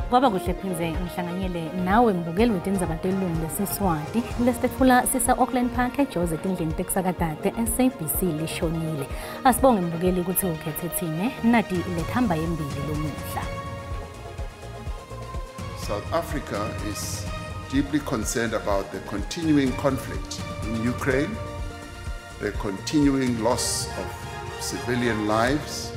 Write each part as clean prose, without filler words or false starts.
Kwaba kuhle phindze ngihlanganyele nawe mbukeli wetindzaba telulwimi lwesiSwati lesitetfula sise-Auckland Park eJozi etindlini tekusakata te-SABC lishonile. Asibonge mbukeli kutsi ukhethe tsine nati lethamba yembili lomuhla. South Africa is deeply concerned about the continuing conflict in Ukraine, the continuing loss of civilian lives.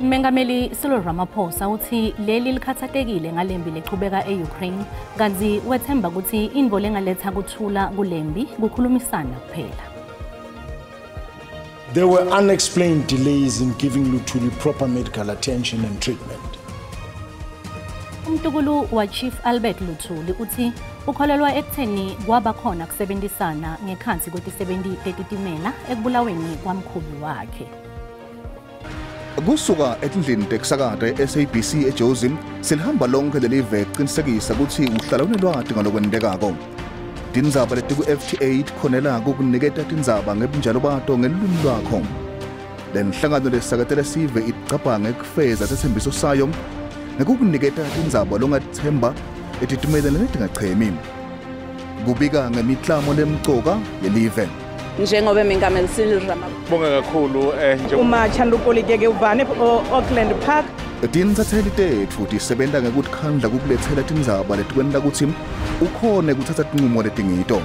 Mengameli Cyril Ramaphosa uthi leli likhathatekile ngalembi lechubeka e-Ukraine kanti wethemba ukuthi intfo lengaletha kuthula kulembi kukhulumisana kuphela. There were unexplained delays in giving Luthuli proper medical attention and treatment. Umtukulu wa Chief Albert Luthuli uthi ukholelwa ekutheni kwaba khona kusebenzisana ngekhansi kwetisebenti tetitimela ekubulaweni kwamkhubi wakhe. Kusuka etindlini tekusakata e-SABC eJozi silihamba lonke lelive kuqinisekisa kutsi uhlala unelwati ngalokwentekako. Tindzaba letiku-FT8 khonela kukuniketa tindzaba ngebunjalo bato ngelulwimi lwakho. Lenhlangano lesakatela sive icabanga ngekufeza setsembiso sayo ngekukuniketa tindzaba longatitsemba letitimelene letingachemi. Kubika ngemiklamo lemcoka yelive. Njengoba Mengameli Cyril Ramaphosa Bonga kakhulu uma tshanduko uvane Auckland Park. Tintsatseli tetfu tisebenta ngekutikhandla kukuletsela tindzaba letikwenta kutsi ukhone kuthatha tincumo letingito.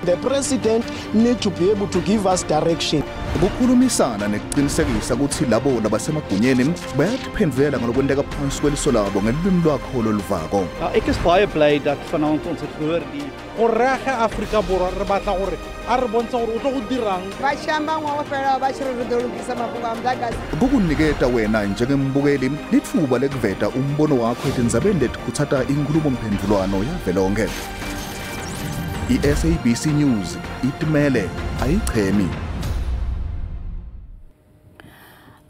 The president need to be able to give us direction. Kukhulumisana nekuqinisekisa kutsi labo labasemagunyeni bayatiphendvulela ngalokwenteka phansi kweliso labo ngelulwimi lwakho loluvako. Ja, ek is baie bly dat vanaand ons het gehoor die Go rage Afrika Borwa re batla gore a re bontshe gore o tlo go dirang. Va shamba ṅwaha wo fhelaho vha tshi ri ri ḓo lugisa mafhungo a muḓagasi. Kukuniketa wena njengembukeli litfuba lekuveta umbono wakho etindzabeni letikhutsata inkhulumomphendvulwano yavelonkhe. I-SABC News itimele ayichemi.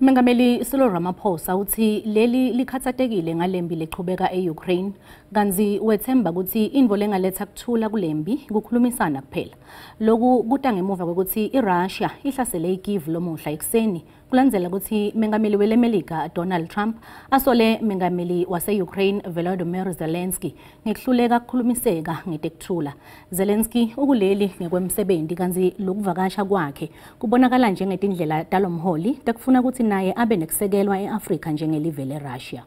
Mengameli Cyril Ramaphosa uthi leli likhathatekile ngalembi lechubeka e-Ukraine kanti wethemba ukuthi intfo lengaletha kuthula kulembi kukhulumisana kuphela. Loku kuta ngemuva kwekutsi iRussia ihlasele iKiev lomuhla ekuseni kulandzela kutsi mengameli weleMelika Donald Trump asole mengameli wase-Ukraine Volodymyr Zelensky ngekuhluleka kukhulumiseka ngetekuthula. Zelensky ukuleli ngekwemsebenti kanti lokuvakasha kwakhe kubonakala njengetindlela talomholi tekufuna kutsi naye abe nekusekelwa e-Afrika njengelive leRussia.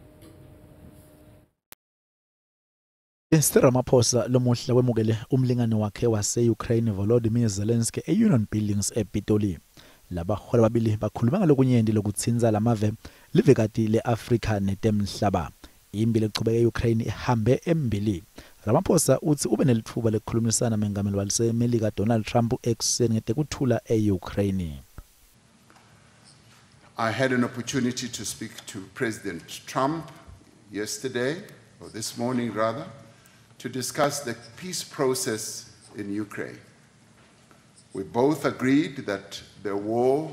Cyril Ramaphosa lomuhla wemukele umlingani wakhe wase-Ukraine Volodymyr Zelensky e-Union Buildings ePitoli. Labaholi babili bakhuluma ngalokunyenti lokutsintsa lamave livekati le-Afrika netemhlaba. Impi lechubeka e-Ukraine ihambe embili. Ramaphosa uthi ube nelitfuba lekukhulumisana mengameli waseMelika Donald Trump ekuseni ngetekuthula e-Ukraine. I had an opportunity to speak to President Trump yesterday, or this morning rather, to discuss the peace process in Ukraine. We both agreed that the war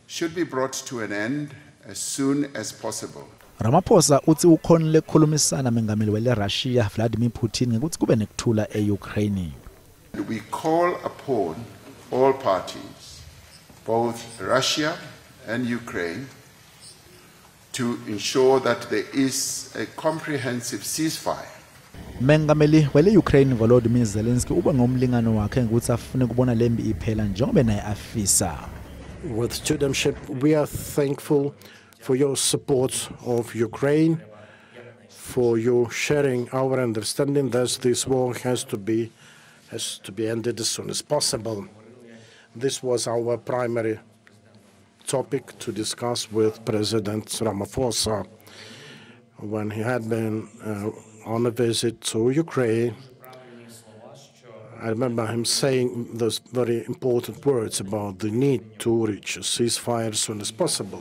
should be brought to an end as soon as possible. Ramaphosa uthi ukhonile ukukhulumisana mengameli wele-Russia Vladimir Putin ngekutsi kube nekuthula e-Ukraine. We call upon all parties, both Russia and Ukraine, to ensure that there is a comprehensive ceasefire. Mengameli wele-Ukraine Volodymyr Zelensky ube ngumlingani wakhe ngekutsi afune kubona lempi iphela njengoba naye afisa. With studentship, we are thankful for your support of Ukraine, for you sharing our understanding that this war has to be ended as soon as possible. This was our primary topic to discuss with President Ramaphosa when he had been on a visit to Ukraine. I remember him saying those very important words about the need to reach a ceasefire as soon as possible.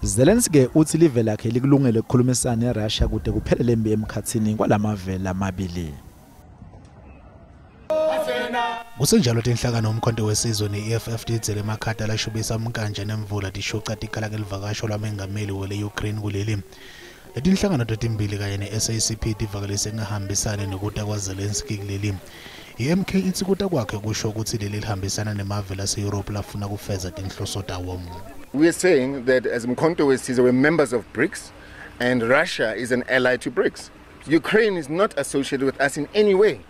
Zelensky uthi live lakhe likulungele ukukhulumisana neRussia kude kuphele lempi emkhatsini kwalamave lamabili. Kusenjalo tinhlangano Umkhonto Wesizwe ne-EFF tidzele emakhata lashubisa umnkantja nemvula tishuca tikhala ngelivakasho lwamengameli wele-Ukraine kuleli. Letinhlangano totimbili kanye ne-SACP tivakalise kungahambisani nekuta kwaZelensky kuleli. I-MK itsi kuta kwakhe kusho kutsi leli lihambisana nemave lase-Europe lafuna kufeza tinhloso tawo. We are saying that as Mkhonto Wesizwe, we're members of BRICS, And Russia is an ally to BRICS. Ukraine is not associated with us in any way.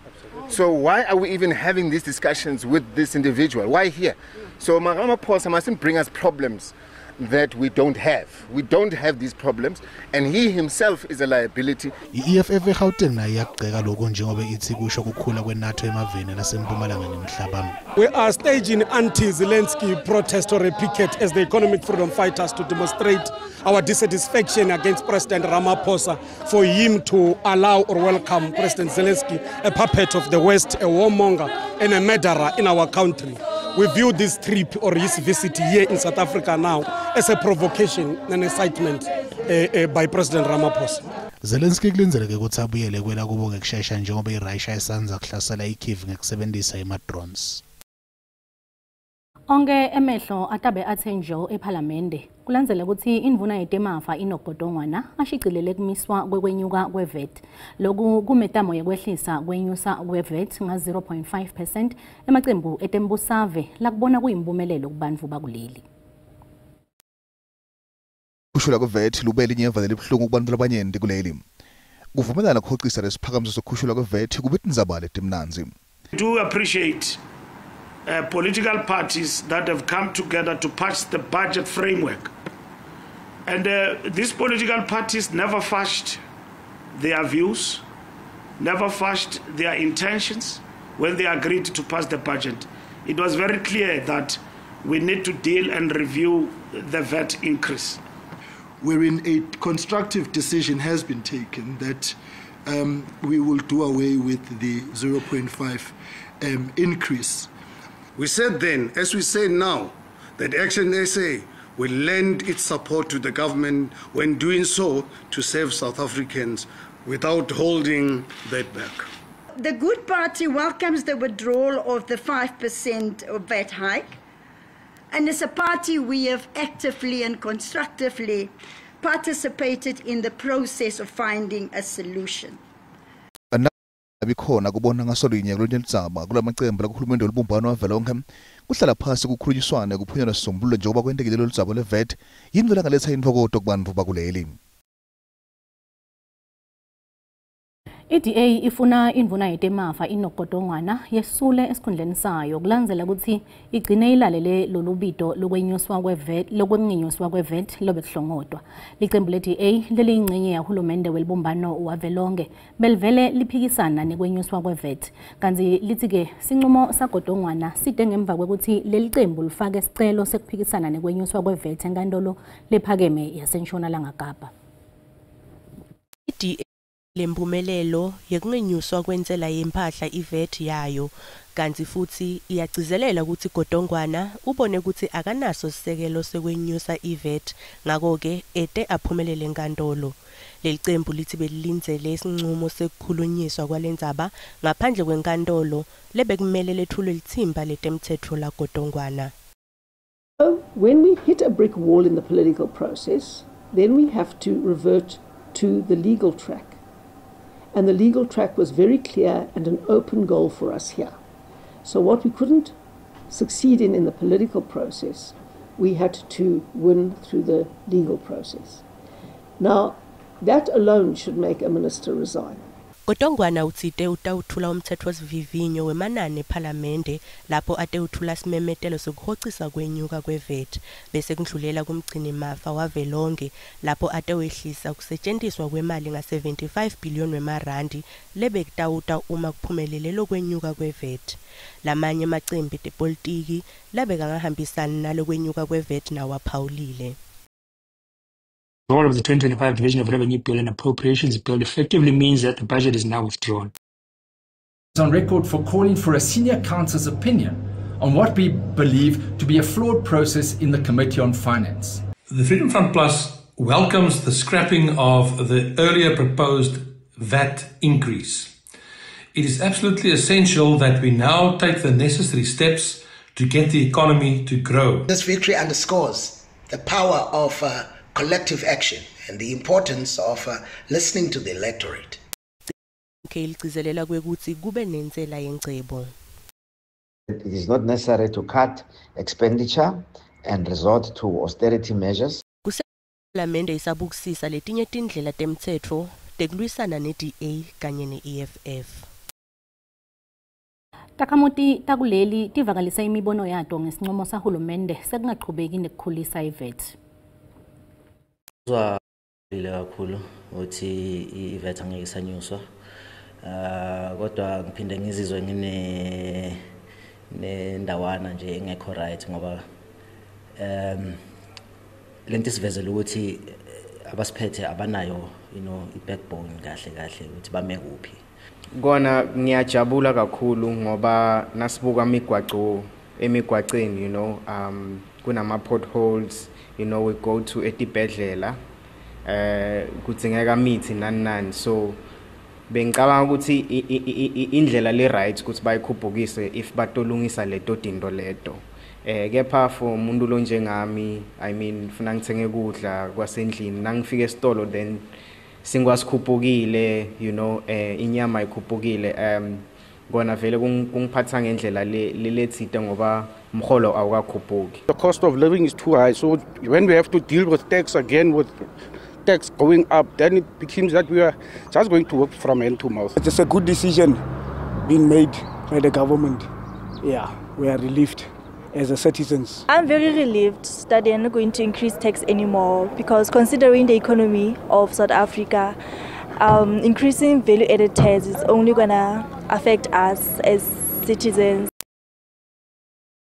So why are we even having these discussions with this individual? Why here? So Ramaphosa mustn't bring us problems that we don't have. We don't have these problems, and he himself is a liability. I-EFF eGauteng nayo iyakugxeka lokhu njengoba ithi kusho kukhula kweNATO emaveni lasempumalanga nemhlaba. We are staging anti-Zelensky protest or a picket as the economic freedom fighters to demonstrate our dissatisfaction against President Ramaphosa for him to allow or welcome President Zelensky, a puppet of the West, a warmonger and a murderer in our country. We view this trip or his visit here in South Africa now as a provocation and incitement by President Ramaphosa. Zelensky kulindzeleke ukuthi abuyele kwelakubo ngekushesha njengoba iRussia isandza kuhlasela iKiev ngekusebenzisa ima-drones. Onke emehlo atabe athe njo ephalamende kulandzela ukuthi indvuna yetemafa Enoch Godongwana ashicilele kumiswa kwekwenyuka kwe-VAT. Loku kumetamo yekwehlisa kwenyusa kwe-VAT nga-0.5% emacembu etembusave lakubona kuyimpumelelo kubantfu bakuleli. Kushula kwe-VAT lube linyeva lelibuhlungu kubantu labanyenti kuleli. Kuvumelana kuhocisa lesiphakamiso sokukhushelwa kwe-VAT kube tindzaba letimnandzi. Do appreciate political parties that have come together to pass the budget framework. And these political parties never fudged their views, never fudged their intentions when they agreed to pass the budget. It was very clear that we need to deal and review the VAT increase. Wherein a constructive decision has been taken that we will do away with the 0.5 increase. We said then, as we say now, that Action SA will lend its support to the government when doing so to save South Africans without holding that back. The Good Party welcomes the withdrawal of the 5% VAT hike. And as a party, we have actively and constructively participated in the process of finding a solution. Abikhona kubona ngasolinye kulonye ludzaba kulamacembu lakuhulumende wolubumbano wavelonkhe kuhlala phasi kukhulunyiswane kuphunyelwa sisombululo njengoba kwentekile lolu dzaba lwe-VAT yintfo lengaletsa intfokoto kubantfu bakuleli. I-DA ifuna indvuna yetemafa Enoch Godongwana yesule esikhundleni sayo kulandzela ukuthi igcine ilalele lolubito lokwenyuswa kwe-VAT lokwengenyuswa kwe-VAT lobekuhlongotwa. Licembu le-DA leliyingcenye yahulumende welibumbano wavelonkhe belivele liphikisana nekwenyuswa kwe-VAT. Kantsi litsi-ke sincumo saGodongwana side ngemva kwekutsi leli cembu lifake sicelo sekuphikisana nekwenyuswa kwe-VAT enkantolo lephakeme yaseNtshonalanga Kapa. I-DA lempumelelo yekungenyuswa kwentsela yemphahla i-VAT yayo kantsi futsi iyagcizelela kutsi Godongwana ubone kutsi akanaso sisekelo sekwenyusa i-VAT ngako-ke ete aphumelele enkantolo. Leli cembu litsi belilindzele sincumo sekukhulunyiswa kwalendzaba ngaphandle kwenkantolo lebekumele letfulwe litsimba letemtsetfo laGodongwana. When we hit a brick wall in the political process, then we have to revert to the legal track. And the legal track was very clear and an open goal for us here. So what we couldn't succeed in the political process, we had to win through the legal process. Now, that alone should make a minister resign. Godongwana utsite utawutfula umtsetfosivivinyo wemanani ephalamende lapho atewutfula simemetelo sekuhocisa kwenyuka kwe-VAT bese kundlulela kumgcinimafa wavelonkhe lapho atewehlisa kusetjentiswa kwemali nga-75 billion wemarandi lebekutawuta uma kuphumelele lokwenyuka kwe-VAT. Lamanye emacembu etepolitiki labekangahambisani nalokwenyuka kwe-VAT nawo aphawulile. All of the 2025 Division of Revenue Bill and Appropriations Bill effectively means that the budget is now withdrawn. It's on record for calling for a senior counsel's opinion on what we believe to be a flawed process in the Committee on Finance. The Freedom Front Plus welcomes the scrapping of the earlier proposed VAT increase. It is absolutely essential that we now take the necessary steps to get the economy to grow. This victory underscores the power of collective action and the importance of listening to the electorate. Ligcizelela kwekutsi kube nentsela yengcebo. It is not necessary to cut expenditure and resort to austerity measures. Iphalamende isabukisisa letinye tindlela temtsetfo tekulwisana ne-DA kanye ne-EFF. Takhamuti takuleli tivakalisa imibono yato ngesincomo sahulumende sekungachubeki nekukhulisa i-VAT. Ngizwile kakhulu ukuthi i-VAT angeke isanyuswa. Kodwa ngiphinde ngizizwe ngine nendawana nje engekho right ngoba lento isivezela ukuthi abasiphethe abanayo i-backbone kahle kahle ukuthi bame kuphi. Kona ngiyajabula kakhulu ngoba nasibuka imigwaco emigwaceni kunama potholes, we go to etibhedlela, kudzingeka mithi nani nani, so bengicabanga ukuthi indlela le right ukuthi bayikhuphukise if batolungisa leto tinto leto. Kepha for umuntu lonjengami, I mean, funa ngithenge kudla kwasendlini, nangifika esitolo then singwasikhuphukile, inyama ikhuphukile, kona vele kungiphatha ngendlela leletsite ngoba umholo awukakhuphuki. The cost of living is too high, so when we have to deal with tax again, with tax going up, then it becomes that we are just going to work from hand to mouth. It's a good decision being made by the government. Yeah, we are relieved as a citizens. I'm very relieved that they're not going to increase tax anymore, because considering the economy of South Africa, increasing value-added tax is only gonna affect us as citizens.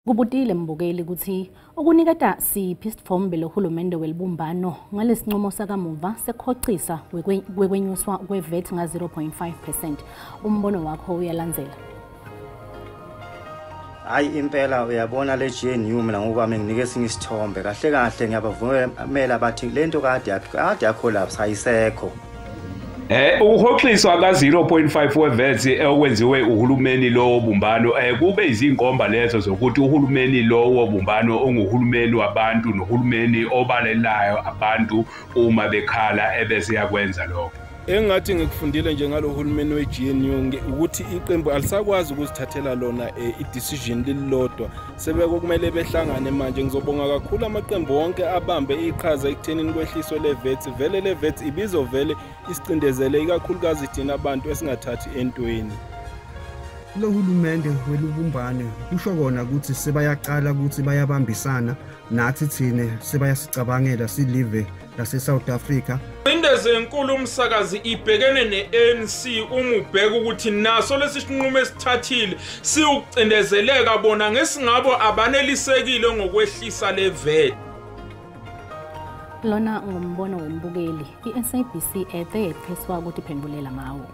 Kubutile mbukeli ukuthi ukuniketa siphi isithombe lohulumende welibumbano ngalesinqumo sakamuva sekhoxisa kwekwenyuswa kwe-VAT nga-0.5%. Umbono wakho uyalandzela. Hayi impela uyabona le GNU mina ngokwami nginike esinye isithombe kahle kahle ngiyabavumela bathi lento kade yakhollapse ayisekho. Ukuhoxiswa ka-0.5 we-VAT okwenziwe uhulumeni lo wobumbano kube izinkomba lezo zokuthi uhulumeni lo wobumbano onguhulumeni wabantu nohulumeni obalelayo abantu uma bekhala ebese yakwenza lokho. Engathi ngikufundile nje ngalo hulumeni we-GNU ukuthi iqembu alisakwazi ukuzithathela lona i-decision lilodwa, sebeko kumele behlangane manje. Ngizobonga kakhulu amaqembu wonke abambe iqhaza ekuthenini kwehliswe le VAT. Vele le VAT ibizovele isicindezele ikakhulukazi thina abantu esingathathi entweni. Lo hulumende welubumbane kusho kona ukuthi sebayaqala ukuthi bayabambisana nathi thine, sebayasicabangela silive lase South Africa. Indeze enkulu umsakazi ibhekene ne-ANC uma ubheka ukuthi naso lesi sinqumo esithathile siwukucindezeleka bona ngesingabo abanelisekile ngokwehlisa le VAT. Lona ngumbono wembukeli. I-SABC ethe yekupheswa ukuthi iphendulela ngawo.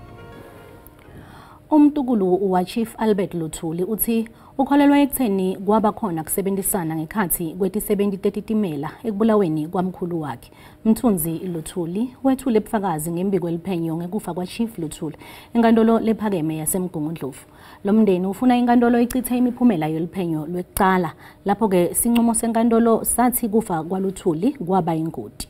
Umtukulu wa Chief Albert Luthuli uthi ukholelwa ekutheni kwaba khona kusebenzisana ngekhathi kweti-70 tetitimela ekubulaweni kwamkhulu wakhe. Mthunzi Luthuli wethule ubufakazi ngembiko eliphenyo ngekufa kwa Chief Luthuli enkantolo lephakeme yaseMgungundlovu. Lo mndeni ufuna inkantolo ichithe imiphumela yoluphenyo lwekucala lapho-ke sinqumo senkantolo sathi kufa kwaLuthuli kwaba ingoti.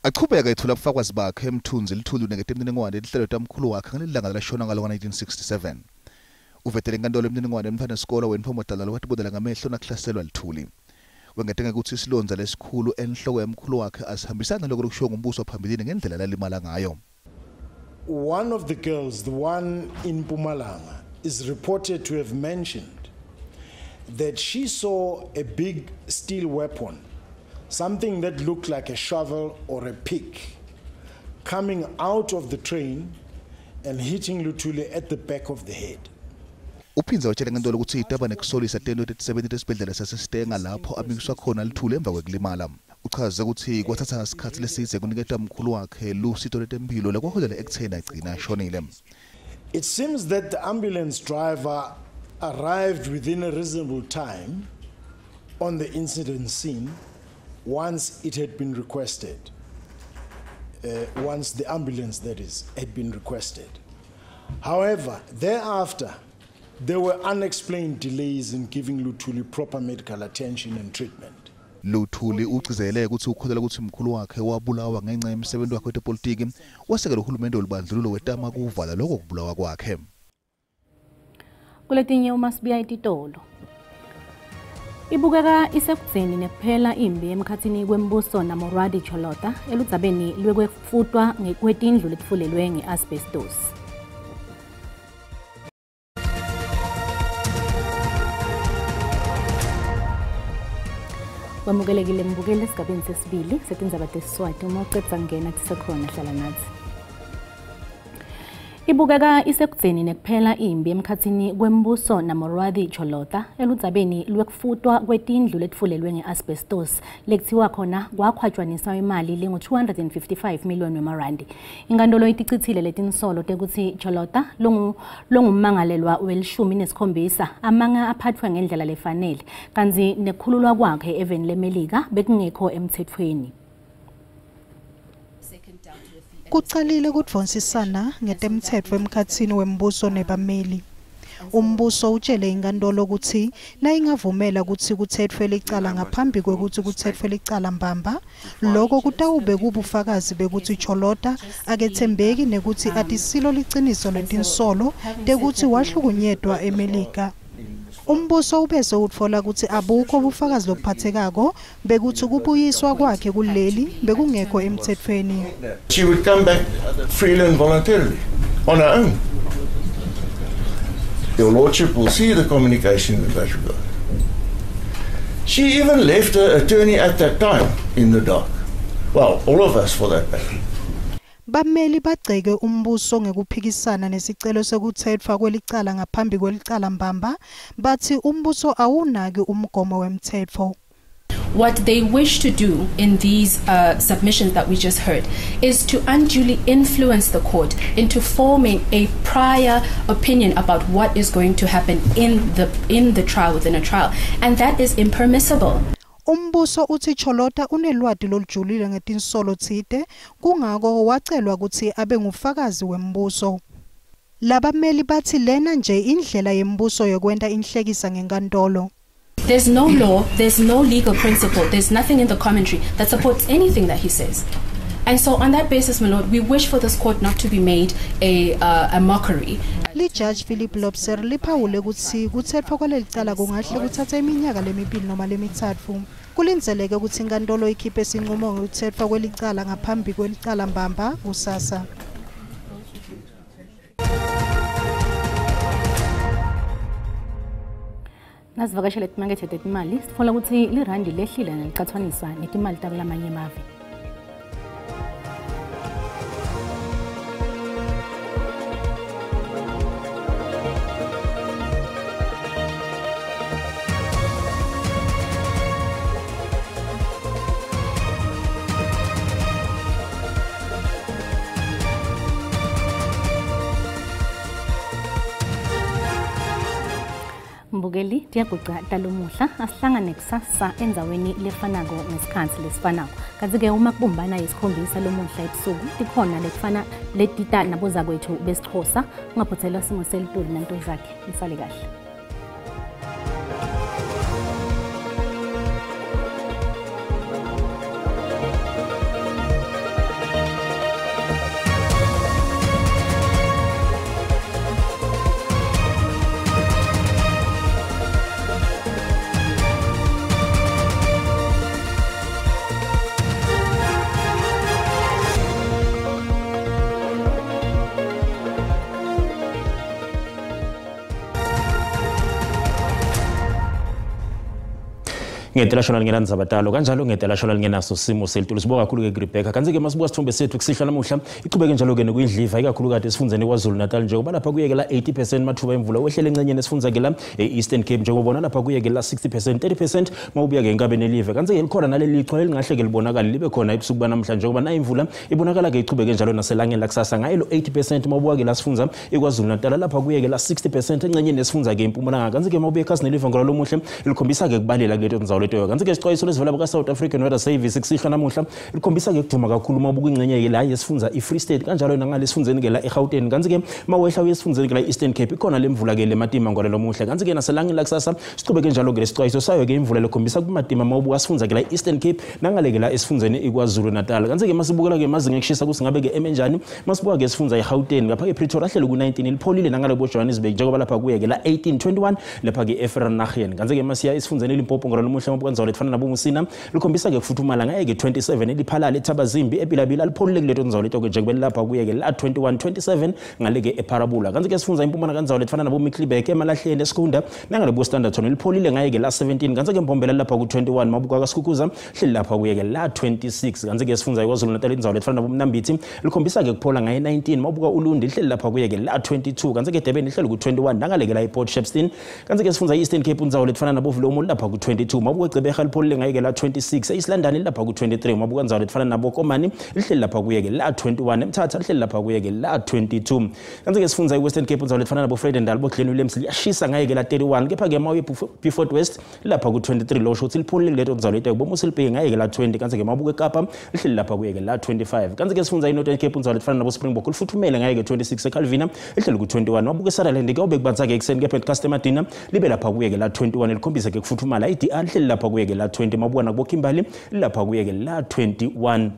Achubeka ethula ubufakazi bakhe Mthunzi Luthuli unikete imininingwane lihlelo tamkhulu wakhe ngalelanga lashona ngalo ka-1967. Uvetele inkantolo imininingwane emntfwana wesikolo wentfomodala lowatibodela ngamehlo nakuhlaselwa Luthuli. Wengete ngekuthi isilonza lesikhulu enhloko yamkhulu wakhe asihambisana naloko lokushiwo ngumbuso phambilini ngendlela lalimala ngayo. One of the girls, the one in Mpumalanga, is reported to have mentioned that she saw a big steel weapon, something that looked like a shovel or a pick, coming out of the train and hitting Luthuli at the back of the head. Uphindze watshela inkantolo ukuthi itaba nekusolisa tento tetisebenti tesibhedlela saseStanger lapho amikiswa khona Luthuli emva kwekulimala. Uchaze ukuthi kwathatha isikhathi lesidze kuniketa mkhulu wakhe lusito lwetempilo lekwaholela ekutheni agcina ashonile. It seems that the ambulance driver arrived within a reasonable time on the incident scene once it had been requested. Once the ambulance, that is, had been requested. However, thereafter, there were unexplained delays in giving Luthuli proper medical attention and treatment. Luthuli ugcizelele ukuthi ukholelwa ukuthi umkhulu wakhe wabulawa ngenxa yemsebenzi wakhe wetepolitiki, wasekela uhulumende olubandlululo wetama kuvala lokho kubulawa kwakhe. Kuletinye uma sibuya etitolo. Ibukeka isekudzeni nekuphela imbi emkhatsini kwembuso naMorwadi Cholota eludzabeni lwekwefutwa kwetindlu letfulelwe nge-asbestos. Wamukelekile mbukeli esigabeni sesibili setindzaba tesiswati. Uma ucedza kungena tisekhona, hlala nathi. Ibukeka isekudzeni nekuphela imbi emkhatsini kwembuso naMorwadi Cholota eludzabeni lwekufutwa kwetindlu letfulelwe nge-asbestos lekuthiwa khona kwakhwatshwaniswa imali lengu-255 million wemarandi. Inkantolo itichithile letinsolo tekutsi Cholota longummangalelwa welishumi nesikhombisa amanga aphathwe ngendlela lefanele, kantsi nekukhululwa kwakhe eveni leMelika bekungekho emtsetfweni. Kucalile kudvonsisana ngetemtsetfo emkhatsini wembuso nebameli. Umbuso utshele inkantolo kutsi nayingavumela kutsi kutsetfwe licala ngaphambi kwekutsi kutsetfwe licala mbamba, loko kutawube kubufakazi bekutsi Cholota aketsembeki nekutsi atisilo liciniso letinsolo tekutsi wahlukunyetwa eMelika. Umbuso ubese utfola kutsi abukho bufakazi lobuphatsekako bekutsi kubuyiswa kwakhe kuleli bekungekho emtsetfweni. She would come back freely and voluntarily on her own. Your Lordship will see the communication in that regard. She even left her attorney at that time in the dark. Well, all of us for that matter. Bameli bagceke umbuso ngekuphikisana nesicelo sekutsetfwa kwelicala ngaphambi kwelicala mbamba, batsi umbuso awunaki umgomo wemtsetfo. What they wish to do in these submissions that we just heard is to unduly influence the court into forming a prior opinion about what is going to happen in the trial, within a trial, and that is impermissible. Umbuso utsi Cholota unelwati lolujulile ngetinsolo tsite, kungako wacelwa kutsi abe ngufakazi wembuso. Labameli batsi lena nje indlela yembuso yokwenta inhlekisa ngenkantolo. There's no law, there's no legal principle, there's nothing in the commentary that supports anything that he says. And so, on that basis, my lord, we wish for this court not to be made a mockery. Lijaji Philip Lobser liphawule kutsi kutsetfwa kwalelicala kungahle kutsatse iminyaka lemibili noma lemitsatfu. Kulindzeleke kutsi inkantolo ikhiphe sinqumo ngekutsetfwa kwelicala ngaphambi kwelicala mbamba kusasa. Nasivakashela timakethe tetimali, sitfola kutsi lirandi lehlile nalicatsaniswa netimali takulamanye emave. Mbukeli, tiyaguca talomuhla. Asihlangane kusasa endzaweni lefanako ngesikhatsi lesifanako. Kanti-ke uma kubumbana isikhombisa lomuhla ebusuku, tikhona lekufana letita nabozakwethu besiXhosa. Ungaphuthelwa simo selitulu nanto zakhe. Nisale kahle. Ngetelashona lingenandzaba talo kanjalo, ngetelashona lingenaso simo selitulu. Sibonga kakhulu-ke Rebecca. Kanti-ke masibuka sithombe sethu kusihlwa namuhla, ichubeke njalo-ke nekuyindliva, ikakhulukati esifundzeni KwaZulu Natal, njengoba lapha kuyekela 80% mathuba emvula wehlele encenyeni esifundza-ke la e-Eastern Cape, njengoba lapha kuyekela 60%, 30% mawubuya-ke enkabeni elive. Kanti-ke likhona naleli lichwa elingahle-ke libonakale libe khona ebusuku banamhla, njengoba na imvula ibonakala-ke ichubeke njalo naselangeni lakusasa ngayelo 80% mawubuka-ke la sifundza iKwaZulu Natal, lapha kuyekela 60% encenyeni esifundza-ke iMpumalanga. Kanti-ke mawubuya ekhasi nelive ngolwa lomuhle, likhombisa-ke kubalela kuleto ndzawo. leto. Kanti-ke isixwayiso lesivela ka-South African Weather Service kusihlwa namuhla likhombisa-ke kuduma kakhulu uma ubuka ingxenye-ke la yesifundza i-Free State, kanjalo nangale esifundeni-ke la eGauteng. Kanti-ke uma wehla uye esifundeni-ke la e-Eastern Cape ikhona le mvula-ke lematima ngolelo muhle. Kanti-ke naselangeni lakusasa sichubeke njalo-ke lesixwayiso sayo-ke imvula lekhombisa kumatima uma ubuka sifundza-ke la e-Eastern Cape nangale-ke la esifundeni iKwaZulu Natal. Kanti-ke masibukela-ke amazinga ekushisa ukuthi ngabe-ke emenjani, masibuka-ke esifundza iGauteng ngapha-ke Pretoria ahlele ku-19 lipholile nangale bo-Johannesburg njengoba lapha kuye-ke la 18 21 lapha-ke eVereeniging. Kanti-ke masiya esifundeni eLimpopo ngolelo muhle mabuka ndzawo letifana naboMusina likhombisa-ke kufuthumala ngaye-ke 27 eliphalala eThabazimbi eBilabila lipholile kuleto ndzawo leto-ke njengoba lapha kuye-ke la 21 27 ngale-ke eParabula. Kanti-ke sifundza impumalanga ndzawo letifana nabo-Middelburg emalahleni esikhunda nangale bo-Standerton lipholile ngaye-ke la 17. Kanti-ke Mbombela lapha ku-21 mabuka kaSikhukuza hleli lapha kuye-ke la 26. Kanti-ke sifundza iKwaZulu Natal indzawo letifana naboMnambithi likhombisa-ke kuphola ngaye 19 mabuka Ulundi lihleli lapha kuye-ke la 22. Kanti-ke Durban lihleli ku-21 nangale-ke la ePort Shepstone. Kanti-ke sifundza i-Eastern Cape indzawo letifana naboVulomo lapha ku-22 mabuka eGqeberha lipholile ngaye-ke la 26. E-East London lapha ku-23 mabuka ndzawo letifana naboKomani lihleli lapha kuye-ke la 21. eMthatha lihleli lapha kuye-ke la 22. Kanti-ke sifundza i-Western Cape indzawo letifana nabo-Vredendal bo-Glen Williams liyashisa ngaye-ke la 31. Kepha-ke ma uye Beaufort West lapha ku-23 losho ukuthi lipholile kuleto ndzawo leto boMossel Bay ngaye-ke la 20. Kanti-ke mabuka eKapa lihleli lapha kuye-ke la 25. Kanti-ke sifundza i-Northern Cape indzawo letifana nabo-Springbok lifuthumele ngaye-ke 26. eCalvina lihleli ku-21. Mabuka eSutherland kuyawube kubanza-ke ekuseni kepha Caster Madina libe lapha kuye-ke la 21 likhombise-ke kufuthumala. I-DR lihleli lapha kuye-ke la 20. Mabuka nakubo-Kimberley lapha kuye-ke la 21.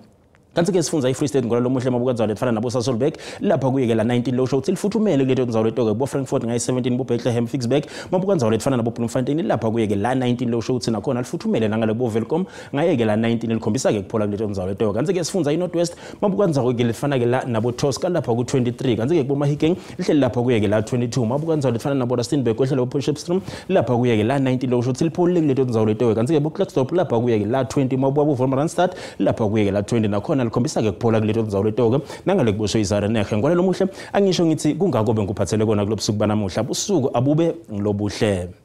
Kanti-ke sifundza i-Free State ngolalo muhle mabuka ndzawo letifana nabo-Sasolburg lapha kuye-ke la 19 losho ukuthi lifuthumele kuleto ndzawo leto-ke bo-Frankfort ngayi-17 bo-Bethlehem Ficksburg. Mabuka ndzawo letifana nabo-Bloemfontein lapha kuye-ke la 19 losho ukuthi nakhona lifuthumele nangale bo-Welkom ngaye-ke la 19 likhombisa-ke kuphola kuleto ndzawo leto. Kanti-ke sifundza i-North West mabuka ndzawo-ke letifana-ke la nabo-Tosca lapha ku-23. Kanti-ke kubo-Mahikeng lihleli lapha kuye-ke la 22. Mabuka ndzawo letifana nabo-Rustenburg kwehlele bo-Potchefstroom lapha kuye-ke la 19 losho ukuthi lipholile kuleto ndzawo leto-ke. Kanti-ke bo-Klerksdorp lapha kuye-ke la 20. Mabuka bo-Wolmaransstad lapha kuye-ke la 20 nakhona likhombisa-ke kuphola kuleto ndzawo leto-ke nangale kuboswe iZarenehe. Ngolelo muhle angisho ngithi kungako bengikuphathele kona kulobusuku banamuhla. Busuku abube ngilobuhle.